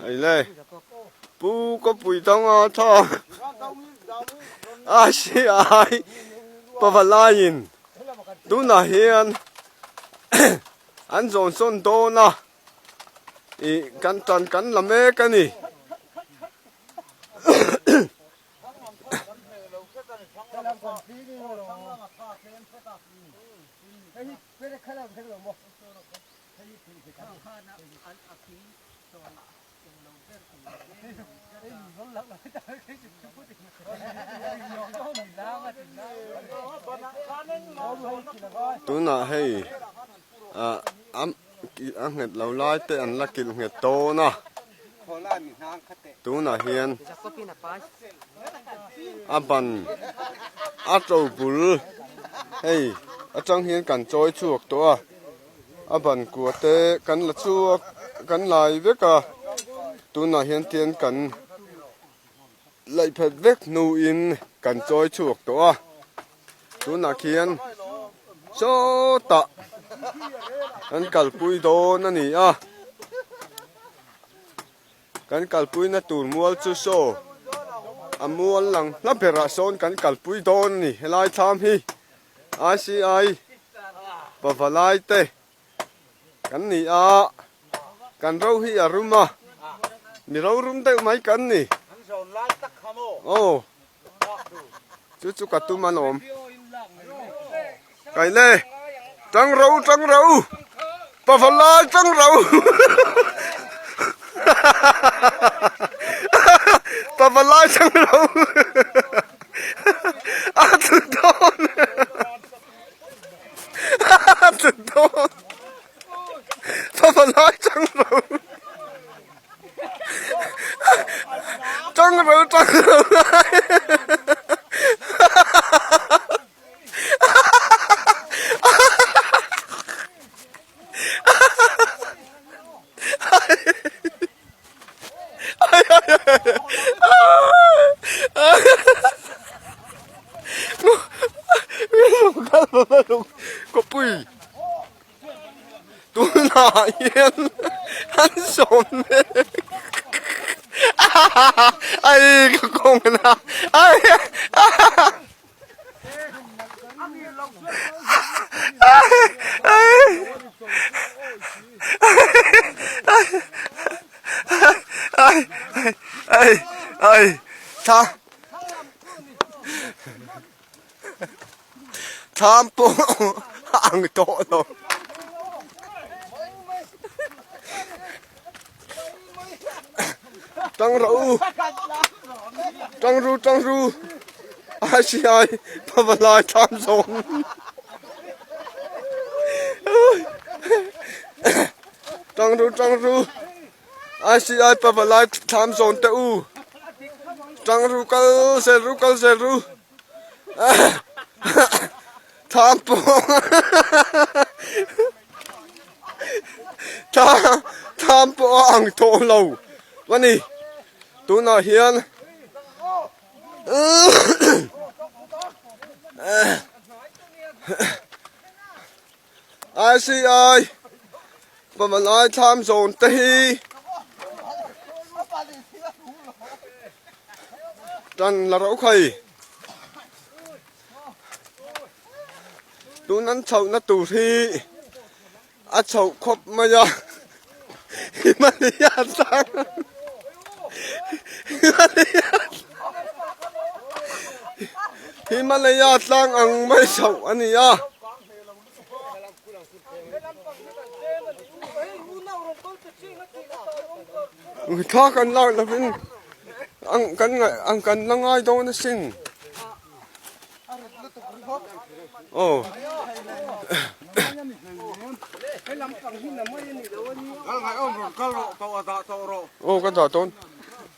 Eile Pu Kawpui Thanga thla ICI pavalaiin tunah hian an zawn sawn dawn a ih kan tan kan la mek a ni. Tunah hei ah a nghet lo lai te an la kilh nghet dawn a tunah hian a ban a to bul hei atang hian kan chawi chhuak tawh a a ban kua te kan la chhuak kan lai vek a tunah hian tian kan laih phet vek hnuin kan chawi chhuak tawh a. Tunah khian sawtah kan kalpui dawn a ni a, kan kalpuina tur mual chu saw a mual lang hla berah sawn kan kalpui dawn a ni helai thlam hi ICI pavalai te kan ni a, kan ro hi a rum a, mi ro rum deuh mai kan ni. Aw. Chu chu ka tum an awm. Kai le. Tang ro tang ro. Pavalai tang ro. Pavalai tang ro. A chu dawn. A chu dawn. Pavalai tang ro. Tang ro tang ro Kawpui Tunah hian an sawm mek ai ka kawng na ai ai ai ai tha Thlam pawh a ang tawh lo. Tang rawh u. Tang ru tang ru. Ai si ai pavalai thlam zawng. Tang ru tang ru. Ai si ai pavalai thlam zawn te u. Tang ru kal zel ru kal zel ru. Thlam pawh thlam pawh a ang tawh lo a ni tunah hian ICI Pamalai thlam zawn te hi tan la rau khai tun an chhoh na tur hi a chhoh khawp mai a Himalaya tlang Himalaya Himalaya tlang ang mai chhoh a ni a. Thla kan lak lovin ang kan ngaih ang kan la ngai dawn asin. Aw. Aw ka dah dawn.